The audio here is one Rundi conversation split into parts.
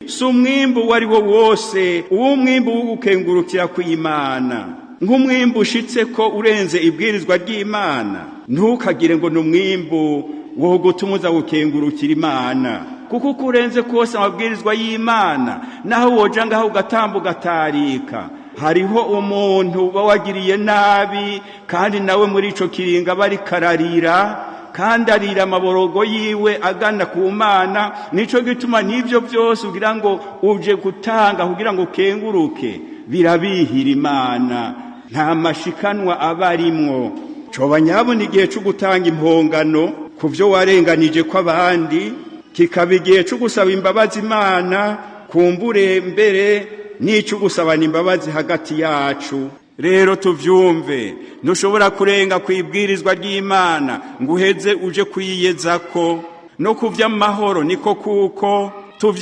Si umwimbu uwo ari wo wose, uw'umwimbu w'ugukengurukira kw'Imana. Nk'umwimbu ushitse ko urenze ibwirizwa ry'Imana, ntukagire ngo ni umwimbu wo gutuma uza gukengurukira Imana, kuko uko urenze kose amabwirizwa y'Imana, naho woja ngaho ugatamba ugatarika, hariho umuntu uba wagiriye nabi, kandi nawe muri ico kiringo aba ariko ararira, kandi arira amaborogo yiwe agana ku Mana. Nico gituma n'ivyo byose ugira ngo uje gutanga kugira ngo ukenguruke birabihira Imana, nta mashikanwa aba arimwo. Coba nyabona igihe co gutanga impongano ku vyo warenganije kw'abandi, kikaba igihe co gusaba imbabazi Imana, kumbure mbere n'ico gusabana imbabazi hagati yacu. Rero tuvyumve, ntushobora kurenga ku ibwirizwa ry'Imana ngo uheze uje kwiyezako. No ku vy'amahoro niko, kuko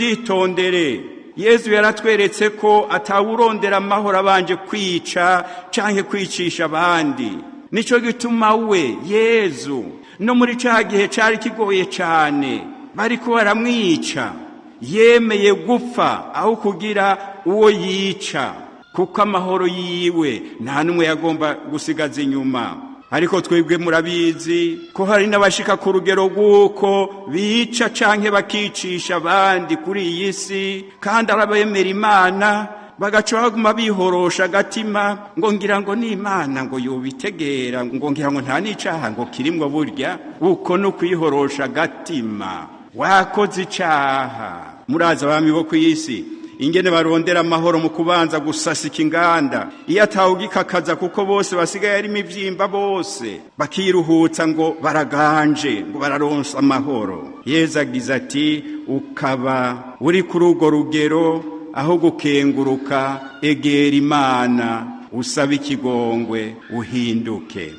tuvyitondere. Yezu yaratweretse ko atawurondera amahoro abanje kwica canke kwicisha abandi. Nico gituma we Yezu no muri ca gihe cari kigoye cane bariko baramwica, yemeye gupfa aho kugira uwo yica, kuko amahoro yiwe nta n'umwe yagomba gusigaza inyuma. Ariko twebwe murabizi ko hari n'abashika ku rugero rw'uko bica canke bakicisha abandi kuri iyi si, kandi arabemera Imana, bagaca baguma bihorosha agatima ngo ngira ngo ni Imana ngo yobitegera, ngo ngira ngo nta n'icaha ngo kirimwo. Burya uko no kwihorosha agatima, wakoze icaha. Murazi abami bo kw'isi ingene barondera amahoro mu kubanza gusasika inganda, iyo atawugikakaza, kuko bose basigaye ari imivyimba, bose bakiruhutsa ngo baraganje, ngo bararonsa amahoro. Yezu agize ati: ukaba uri kuri urwo rugero, aho gukenguruka, egera Imana, usaba ikigongwe, uhinduke.